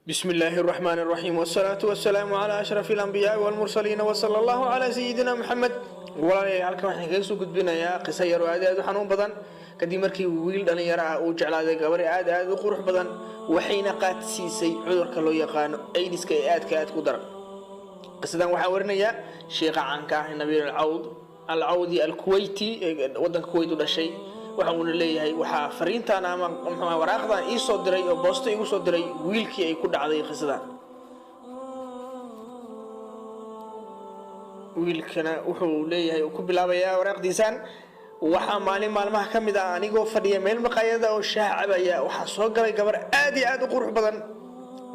بسم الله الرحمن الرحيم، والصلاة والسلام على أشرف الأنبياء والمرسلين، وصلى الله على سيدنا محمد. Walaalayaal, halkan waxaan kaga soo gudbinayaa qiso yar oo aad aad u xanuun badan, kadib markii wiil dhalinyaro ah uu jeclaaday gabar aad aad u qurux badan, waxayna qaadsiisay cudurka loo yaqaano aydiska ee aadka aad ku daran. Qisadan waxaa warinaya sheekha caanka ah Nabiil Alcawd Alcawdi Alkuwayti ee wadanka Kuwait u dhashay. Waxa uuna leeyahay, waxaa fariintan ama muxuu waraaqdan ii soo diray oo boosto igu soo diray wiilkii ay ku dhacday qisadan. Wiilkana wuxuu leeyahay, uu ku bilaabayaa waraaqdiisan: "Waxaa maalin maalmaha ka mid ah, anigoo fadhiya meel maqaayada oo shaah cabaya, waxaa soo galay gabar aad iyo aad u qurux badan.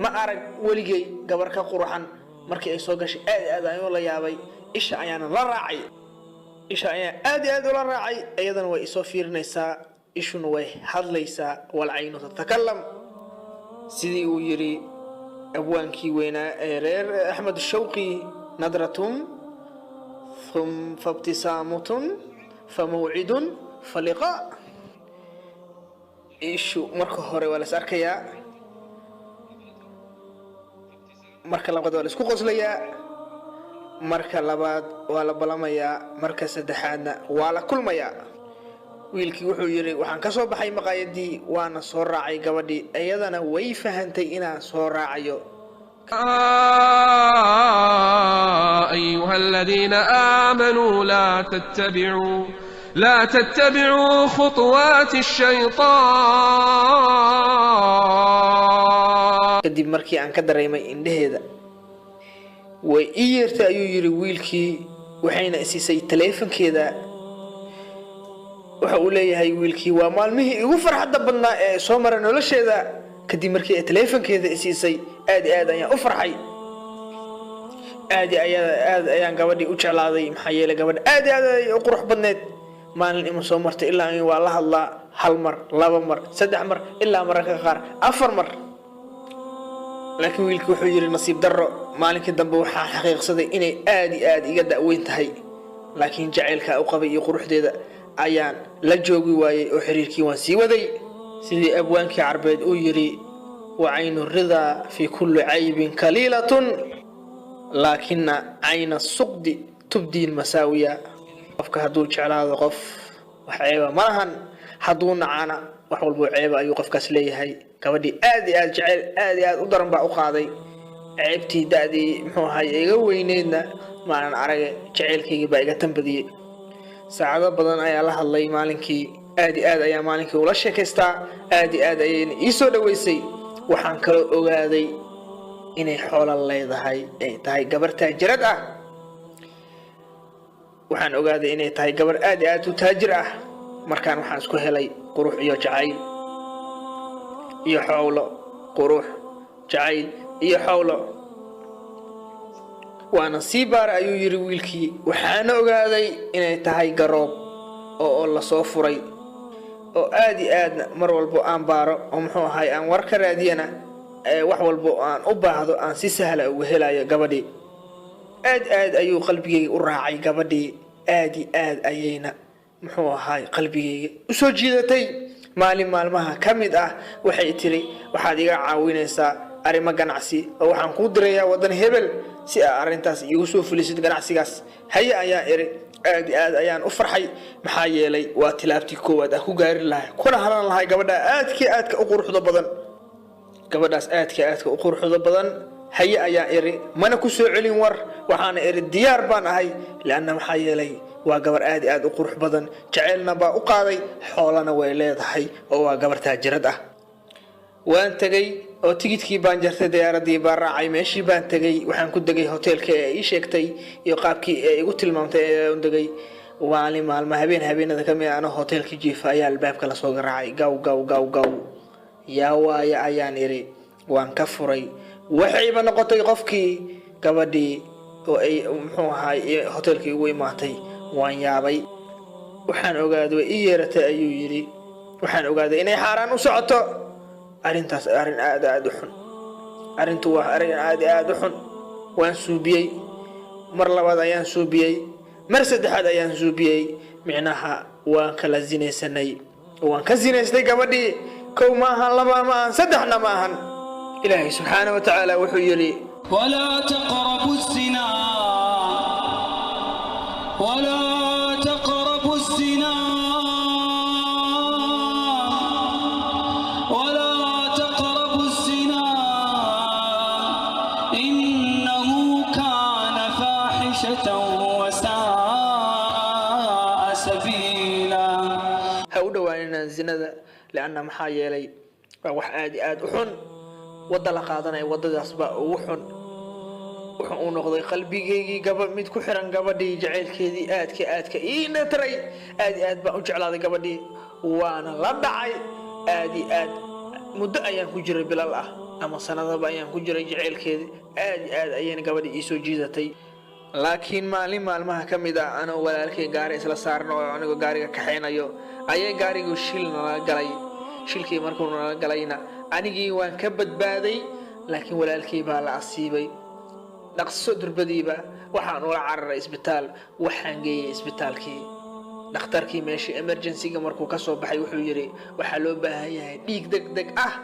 Ma arag weligay gabar ka quruxan. Markii ay soo gashay, aad iyo aad ayaan la yaabay. Isha ayaana la raacay, isha ayaan aad iyo aad ula raacay. Iyadana way isoo fiirinaysaa, ishuna way hadlaysaa. والعين تتكلم," sidii uu yidhi abwaankii weynaa ee reer Axmed Shawqi: "نظرة ثم فابتسامة فموعد فلقاء." Ishu marka hore waa las arkayaa, marka labaad waa la isku qoslayaa, marka labaad waa la balamayaa, marka saddexaadna waa la kulmayaa. Wiilkii wuxuu yidhi, waxaan ka soo baxay maqaayadii, waana soo raacay gabadhii, iyadana way fahantay inaan soo raacayo. أيها الذين آمنوا لا تتبعوا خطوات الشيطان. Kadib markii aan ka dareemay indhaheeda, way ii yeertay, ayuu yidhi wiilkii, waxayna isiisay taleefankeeda. Waxa uu leeyahay wiilkii, waa maalmihii igu farxadda badnaa ee soo mara nolosheeda. Kadib markii ay taleefankeeda isiisay, aad iyo aad ayaan u farxay, aad iyo aad ayaan gabadhii u jeclaaday, maxaa yeelay gabadh aad iyo aad ay u qurux badneed. Maalin ima soo martay ilaa in waa la hadlaa, hal mar, laba mar, saddex mar, ilaa mararka qaar afar mar. Laakiin wiilkii wuxuu yidhi, nasiib darro, maalinkii dambe waxaa xaqiiqsaday inay aad iyo aad iga da'weyn tahay, laakiin jacaylka u qabay iyo quruxdeeda ayaan la joogi waayey oo xiriirkii waan sii waday. Sidii abwaankii Carbeed uu yidhi: "وعين الرضا في كل عيب كليلة، لكن عين السخط تبدي المساوي." Qofka hadduu jeclaado qof, wax ceeba ma lahan. Hadduu nacana, wax walbuu ceeba ayuu qofkaas leeyahay. Gabadhii aad iyo aad jeceyl aad iyo aad u daran baa u qaaday. Ceebtii da'dii muxuu ahay iga weyneydna maanan arage, jaceylkaygii baa iga tambadiyey. Saacado badan ayaa la hadlay maalinkii, aad iyo aad ayaa maalinkii ula sheekaystaa, aad iyo aad ayayna ii soo dhoweysay. Waxaan kaloo ogaaday inay xoolo leedahay, ay tahay gabar taajirad ah. Waxaan ogaaday inay tahay gabar aad iyo aad u taajir ah. Markaan waxaan isku helay qurux iyo jacayl iyo xowlo, qurux, jacayl iyo xowlo. Waana sii baara, ayuu yidhi wiilkii, waxaana ogaaday inay tahay garoob oo lasoo furay, oo aad iyo aadna mar walbo aan baaro oo muxuu ahay aan war ka raadiyana, wax walbo aan u baahdo aan si sahla uga helayo gabadhii. Aad aad ayuu qalbigayga u raacay gabadhii, aad iyo aad ayayna muxuu ahaay qalbigayga usoo jiidatay. Maalin maalmaha ka mid ah waxay tiri, waxaad iga caawinaysaa arrimo ganacsi oo waxaan kuu dirayaa waddan hebel si aa arrintaas iigu soo fulisid ganacsigaas. Haye, ayaan iri. Aad iyo aad ayaan u farxay, maxaa yeelay waa tilaabtii koowaad ah ku gaari lahay kuna halan lahay gabadha aadkii aadka u quruxda badan, gabadhaas aadka aadka u quruxda badan. Haye, ayaan iri, mana ku soo celin war. Waxaana iri, diyaar baan ahay, lianna maxaa yeelay waa gabar aad iyo aad u qurux badan, jaceylna baa u qaaday, xoolana way leedahay oo waa gabar taajirad ah. Waan tegey oo tigidkii baan jartay, diyaaradii baan raacay, meeshii baan tegey. Waxaan ku degay hoteelka ee ii sheegtay iyo qaabkii ee igu tilmaamtay ee u degay. Maalin maalma, habeen habeenada ka mid ah, anoo hoteelka jiifa ayaa albaabka lasoo garaacay. Gaw gaw gaw gaw. Yaa waaya, ayaan iri. Waan ka furay. Waxayba noqotay qofkii, gabadhii oo ay muxuu ahaay hoteelkii ugu imaatay. Waan yaabay. Waxaan ogaaday, way ii yeeratay, ayuu yidhi, waxaan ogaaday inay xaaraan u socoto arrintaas, arrin aad aad u xun. Arrintu waa arrin aad aad u xun. Waan suubiyey, mar labaad ayaan suubiyey, mar saddexaad ayaan suubiyey. Micnaha waan kala sinaysanay, waan ka sinaystay gabadhii. Kow ma ahan, laba ma ahan, saddexna ma ahan. Ilaahay subxaana wa tacaala wuxuu yidhi: ولا تقربوا الزنا، ولا تقربوا الزنا، ولا تقربوا الزنا، إنه كان فاحشة وساء سبيلا. Ha u dhowaanina zinada, lianna maxaa yeelay waa wax aad iyo aad u xun. Wadda la qaadanaya waddadaas baa ugu xun. Wuxuu uu noqday qalbigaygii gaba mid ku xiran gabadhii, jacaylkeedii aadka aadka ii nataray. Aad iyo aad baan u jeclaaday gabadhii, waana la dhacay aad iyo aad. Muddo ayaan ku jiray, bilal ah ama sanadaba ayaan ku jiray jacaylkeedii. Aad iyo aad ayayna gabadhii iisoo jiidatay. Laakiin maalin maalmaha ka mid ah, anoo walaalkay gaari isla saarno oo anigoo gaariga kaxaynayo, ayay gaarigu shil nala galay. Shilkii markuu nala galayna, anigii waan ka badbaaday, laakiin walaalkay baa la asiibay. Dhaqso durbadiiba waxaan ula cararay isbitaal. Waxaan geeyey isbitaalkii. Dhakhtarkii meeshii emergency-ga markuu ka soo baxay wuxuu yidhi: waxaa loo baahan yahay dhiig deg deg ah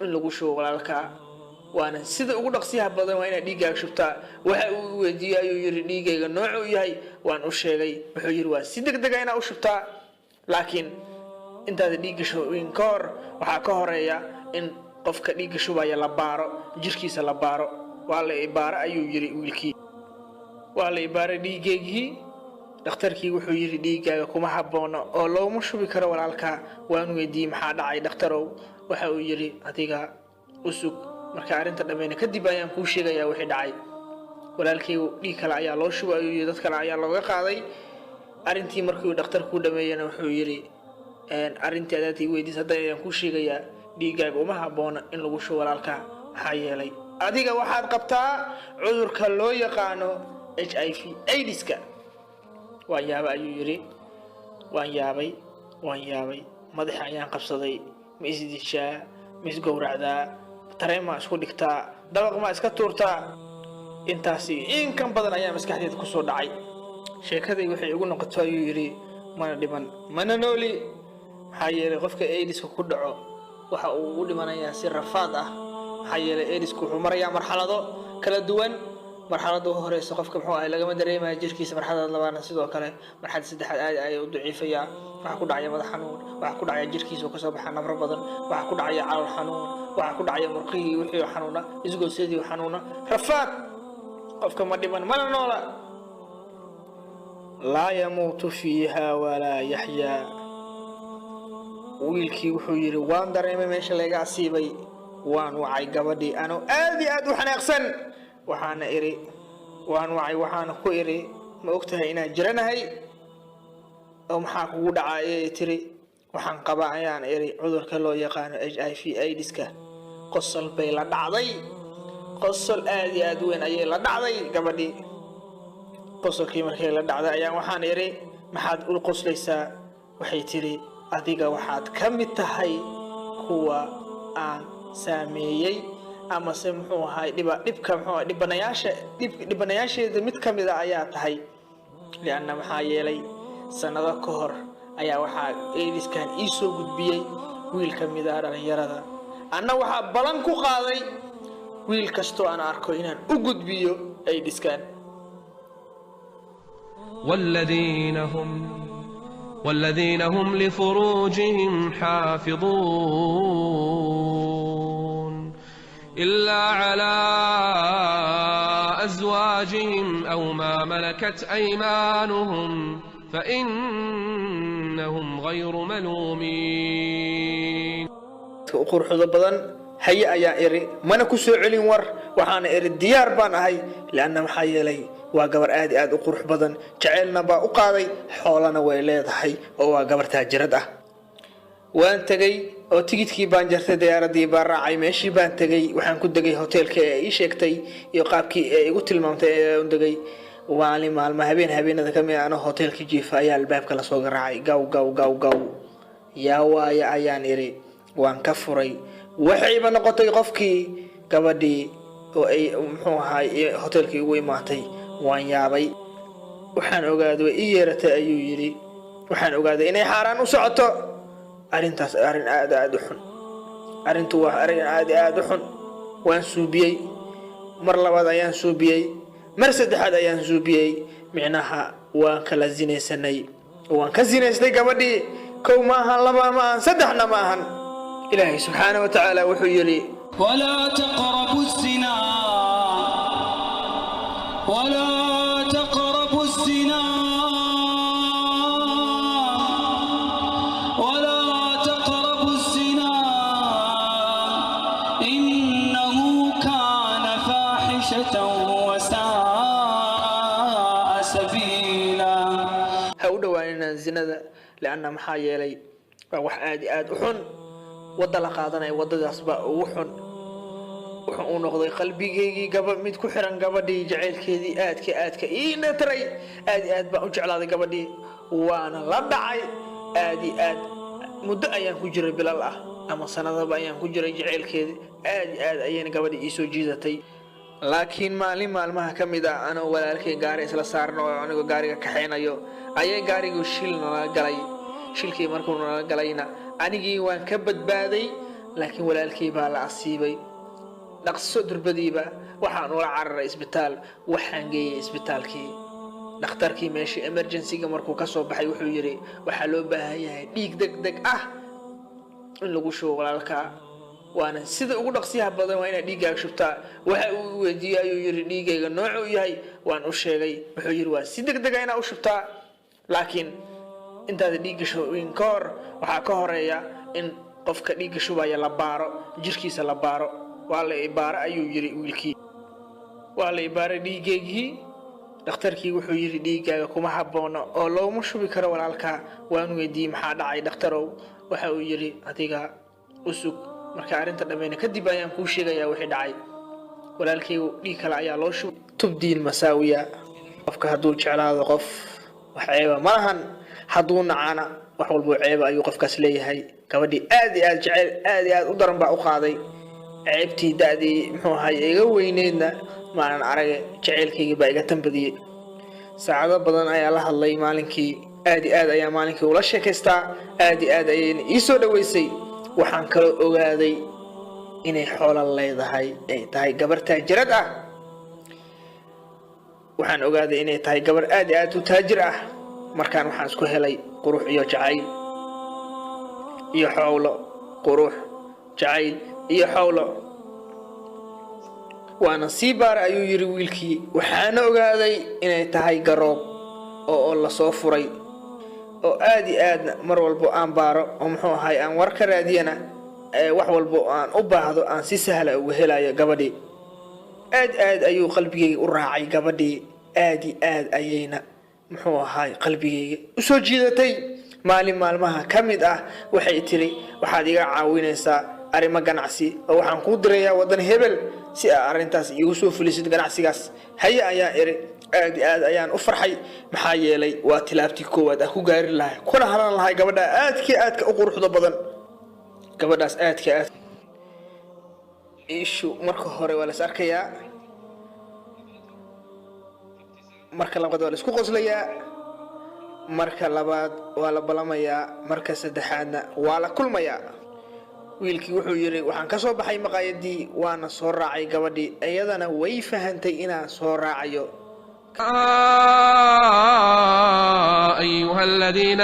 in lagu shubo walaalkaa, waana sida ugu dhaqsiyaha badan waa inaad dhiiggaaga shubtaa. Waxa uu weydiiyey ayuu yidhi dhiiggayga noocuu yahay. Waan u sheegay. Wuxuu yidhi: waa si deg dega inaa u shubtaa, laakiin intaada dhiigga shubin ka hor waxaa ka horeeya in qofka dhiigga shubaya la baaro, jirkiisa la baaro. Waa la ibaaro ayuu yidhi wiilkii. Waa la ibaaray dhiiggaygii. Dhakhtarkii wuxuu yidhi: dhiiggaaga kuma haboono oo looma shubi karo walaalkaa. Waan weydiiyey: maxaa dhacay, dhakhtarow? Waxa uu yidhi: adiga u sug, marka arrinta dhammayna kadib ayaan kuu sheegayaa wixii dhacay. Walaalkay dhiig kale ayaa loo shubay ayuu yidhi, dad kale ayaa looga qaaday. Arrintii markii uu dhakhtarkuu dhameeyana wuxuu yidhi: arrintii adaad ii weydiis hadda ayaan kuu sheegayaa. Dhiiggaaga uma habboona in lagu shubo walaalkaa, maxaa yeelay adiga waxaad qabtaa cudurka loo yaqaano HIV AIDS-ka. Waan yaabay ayuu yidhi. Waan yaabay, waan yaabay. Madaxa ayaan qabsaday. Ma isdishaa? Ma isgowracdaa? Tareen maa isku dhigtaa? Dabaq maa iska tuurtaa? Intaasi in kan badan ayaa maskaxdeeda kusoo dhacay. Sheekaday waxay igu noqoto ayuu yidhi mana dhiman mana nooli, maxaa yeelay qofka AIDS-ka ku dhaco waxa uu u dhimanayaa si rafaad ah. Maxaa yeelay AIDS-ku wuxuu marayaa marxalado kala duwan. Marxaladda ugu horeysa qofka muxuu ahay lagama dareemaya jirkiisa. Marxalada labaadna sidoo kale. Marxaladda saddexaad aad ayay u daciifayaa. Waxaa ku dhacaya madax xanuun, waxaa ku dhacaya jirkiisa oo kasoo baxa nabro badan, waxaa ku dhacaya calool xanuun, waxaa ku dhacaya murqihii wixii xanuuna, isgoosyadii xanuuna, rafaad. Qofka ma dhiman mana noola. Laa yamuutu fiiha walaa yaxyaa. Wiilkii wuxuu yidhi: waan dareemay meesha layga asiibay. Waan wacay gabadhii anoo aad iyo aad u xanaaqsan. Waxaana idhi, waan wacay, waxaana ku idhi: ma ogtahay inaan jiranahay oo maxaa kugu dhaca? Ayay tiri. Waxaan qabaa ayaan idhi cudurka loo yaqaano HIV AIDS-ka. Qosol bay la dhacday, qosol aad iyo aad u weyn ayay la dhacday gabadhii. Qosolkii markay la dhacday ayaan waxaan idhi: maxaad u qoslaysaa? Waxay tiri: adiga waxaad ka mid tahay kuwa aan saameeyey, amase muxuu ahay dhiba dhibka muxuu ahay dhibanayaasha dhib dhibanayaasheeda mid ka mid a ayaa tahay, lianna maxaa yeelay sannado ka hor ayaa waxaa AIDS-kan ii soo gudbiyey wiil ka mid ah dhalinyarada. Anna waxaa balan ku qaaday wiil kastoo aan arko inaan u gudbiyo AIDS-kan. والذين هم لفروجهم حافظون إلا على أزواجهم أو ما ملكت أيمانهم فإنهم غير ملومين. U quruxda badan haye ayaa iri, mana ku soo celin war. Waxaana iri diyaar baan ahay, lianna maxaa yeelay waa gabar aad iyo aad u qurux badan, jaceylna baa u qaaday, xoolana way leedahay oo waa gabar taajirad ah. Waan tegey oo tigidkii baan jartay, diyaaradii baan raacay, meeshii baan tegey. Waxaan ku degay hoteelka ee ii sheegtay iyo qaabkii ee igu tilmaamtay ee u degay. Maalin maalma habeen habeenada ka mid ah, anoo hoteelka jiifa ayaa albaabka lasoo garaacay. Gaw gaw gaw gaw. Yaa waaya ayaan iri. Waan ka furay. Waxayba noqotay qofkii gabadhii oo ay muxuu ahaay hoteelkii ugu imaatay. Waan yaabay. Waxaan ogaaday way ii yeeratay ayuu yidhi. Waxaan ogaaday inay xaaraan u socoto arrintaas, arrin aad aad u xun. Arrintu waa arrin aad iyo aad u xun. Waan suubiyey, mar labaad ayaan suubiyey, mar saddexaad ayaan suubiyey. Micnaha waan kala zinaysanay, waan ka zinaystay gabadhii. Kow ma ahan, laba ma ahan, saddexna ma ahan. Ilaahay subxaana wa tacaala wuxuu yidhi: ولا تقربوا الزنا، ولا تقربوا الزنا، ولا تقربوا الزنا، إنه كان فاحشة وساء سبيلا. Ha u dhowaanina zinada, lianna maxaa yeelay waa wax aad iyo aad u xun. Wadda la qaadanaya waddadaas baa ugu xun. Wuxuu uu noqday qalbigeygii gaba mid ku xiran gabadhii, jacaylkeedii aadka aadka ii nataray. Aad iyo aad baan u jeclaaday gabadhii, waana la dhacay aad iyo aad. Muddo ayaan ku jiray, bilal ah ama sanadaba ayaan ku jiray jacaylkeedii. Aad iyo aad ayayna gabadhii iisoo jiidatay. Laakiin maalin maalmaha ka mid ah, anoo walaalkay gaari isla saarno oo anigoo gaariga kaxaynayo, ayay gaarigu shil nala galay. Shilkii markuu nala galayna, anigii waan ka badbaaday, laakiin walaalkay baa la asiibay. Dhaqso durbadiiba waxaan ula cararay isbitaal. Waxaan geeyey isbitaalkii. Dhakhtarkii meeshii emergency-ga markuu ka soo baxay wuxuu yidhi: waxaa loo baahan yahay dhiig deg deg ah in lagu shubo walaalkaa, waana sida ugu dhaqsiyaha badan waa inaad dhiiggaaga shubtaa. Waxa uu weydiiyey ayuu yidhi dhiiggayga noocuu yahay. Waan u sheegay. Wuxuu yidhi: waa si deg dega inaa u shubtaa, laakiin intaada dhiigga shubin ka hor waxaa ka horeeya in qofka dhiigga shubaya la baaro, jirkiisa la baaro. Waa la ibaaro ayuu yidhi wiilkii. Waa la ibaaray dhiiggaygii. Dhakhtarkii wuxuu yidhi: dhiiggaaga kuma haboono oo looma shubi karo walaalkaa. Waan weydiiyey: maxaa dhacay, dhakhtarow? Waxa uu yidhi: adiga u sug, marka arrinta dhammayna kadib ayaan kuu sheegayaa wixii dhacay. Walaalkaygu dhiig kale ayaa loo shubay. Tubdiin masaawiya, qofka hadduu jeclaado qof wax ceeba ma lahan, hadduu nacana wax walbuu ceeba ayuu qofkaas leeyahay. Gabadhii aad iyo aad jeceyl aad iyo aad u daran baa u qaaday. Ceebtii da'dii muxuu ahay iga weyneydna maanan arage, jaceylkaygii baa iga tambadiyey. Saacado badan ayaa la hadlay maalinkii. Aad iyo aad ayaa maalinkii ula sheekaystaa, aad iyo aad ayayna ii soo dhoweysay. Waxaan kaloo ogaaday inay xoolo leedahay, ay tahay gabar taajirad ah. Waxaan ogaaday inay tahay gabar aad iyo aad u taajir ah. Markaan waxaan isku helay qurux iyo jacayl iyo xowlo, qurux, jacayl iyo xowlo. Waana sii baaray ayuu yidhi wiilkii. Waxaana ogaaday inay tahay garoob oo lasoo furay, oo aad iyo aadna mar walbo aan baaro oo muxuu ahay aan war ka raadiyana, wax walbo aan u baahdo aan si sahla uga helayo gabadhii. Aad aad ayuu qalbigayga u raacay gabadhii, aad iyo aad ayayna muxuu ahaay qalbigayga usoo jiidatay. Maalin maalmaha ka mid ah waxay tiri: waxaad iga caawinaysaa arrimo ganacsi oo waxaan kuu dirayaa waddan hebel si aa arrintaas iigu soo fulisid ganacsigaas. Haye ayaan iri. Aad iyo aad ayaan u farxay, maxaa yeelay waa tilaabtii koowaad ah ku gaari lahay kuna halan lahay gabadha aadka aadka u quruxda badan, gabadhaas aadka aad ishu. Marka hore waa las arkayaa, marka labaad waa la isku qoslayaa, marka labaad waa la balamayaa, marka saddexaadna waa la kulmayaa. Wiilkii wuxuu yidhi: waxaan ka soo baxay maqaayadii, waana soo raacay gabadhii, iyadana way fahantay inaan soo raacayo. أيها الذين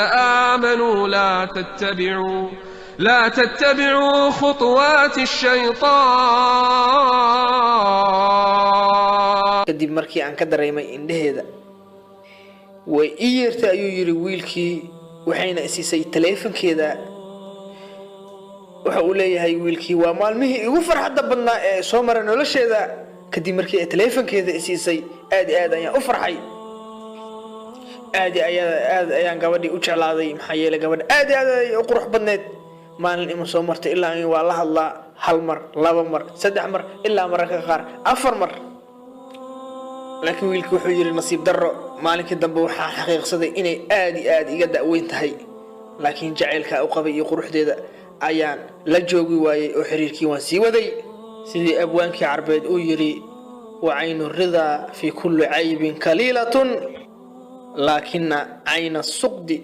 آمنوا لا تتبعوا خطوات الشيطان. Kadib markii aan ka dareemay indhaheeda, way ii yeertay ayuu yidhi wiilkii, waxayna isiisay taleefankeeda. Waxa uu leeyahay wiilkii: waa maalmihii igu farxadda badnaa ee soo mara nolosheeda. Kadib markii ay taleefankeeda isiisay, aad iyo aad ayaan u farxay, aad iyo aad ayaan gabadhii u jeclaaday, maxaa yeelay gabadha aad iyo aad ay u qurux badneed. Maalin ima soo martay ilaa in waa la hadlaa hal mar, laba mar, saddex mar, ilaa mararka qaar afar mar. Laakiin wiilkii wuxuu yidhi: nasiib darro, maalinkii dambe waxaan xaqiiqsaday inay aad iyo aad iga da'weyn tahay, laakiin jacaylka u qabay iyo quruxdeeda ayaan la joogi waayey oo xiriirkii waan sii waday. Sidii abwaankii carbeed uu yidhi: wa caynu ridaa fii kulli caybin kaliilatun, laakina cayna suqdi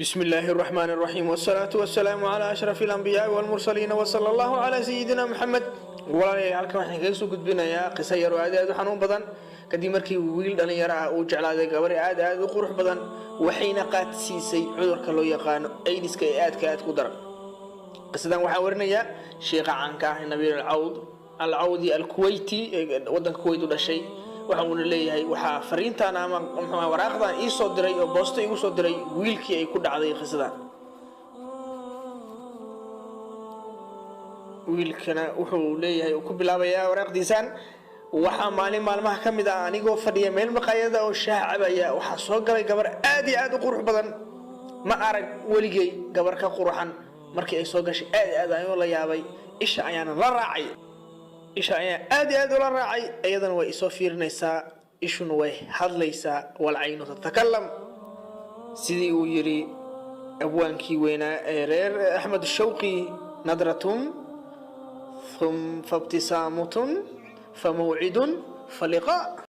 بسم الله الرحمن الرحيم، والصلاة والسلام على أشرف الأنبياء والمرسلين، وصلى الله على سيدنا محمد. Walaalayaal, halkan waxaan kaga soo gudbinayaa qiso yar oo aad aad u xanuun badan, kadib markii wiil dhalinyaro ah uu jeclaaday gabar aad aad u qurux badan, waxayna qaadsiisay cudurka loo yaqaano aydiska ee aadka aad ku daran. Qisadan waxaa warinaya sheekha caanka ah Nabiil Alcawd Alcawdi Alkuwayti ee wadanka Kuwait u dhashay. Waxa uuna leeyahay, waxaa fariintan ama muxuu waraaqdan ii soo diray oo boosto igu soo diray wiilkii ay ku dhacday qisadan. Wiilkana wuxuu leeyahay, uu ku bilaabayaa waraaqdiisan: waxaa maalin maalmaha ka mid ah anigoo fadhiya meel maqaayada oo shaah cabaya, waxaa soo galay gabar aad iyo aad u qurux badan. Ma arag weligay gabar ka quruxan. Markii ay soo gashay aad iyo aad ayaan la yaabay, isha ayaana la raacay, isha ayaan aad iyo aad ula raacay. Iyadana way isoo fiirinaysaa, ishuna way hadlaysaa, walcaynu tatakalam, sidii uu yidhi abwaankii weynaa ee reer Axmed Shawqi: nadratun ثم فابتسامة فموعد فلقاء.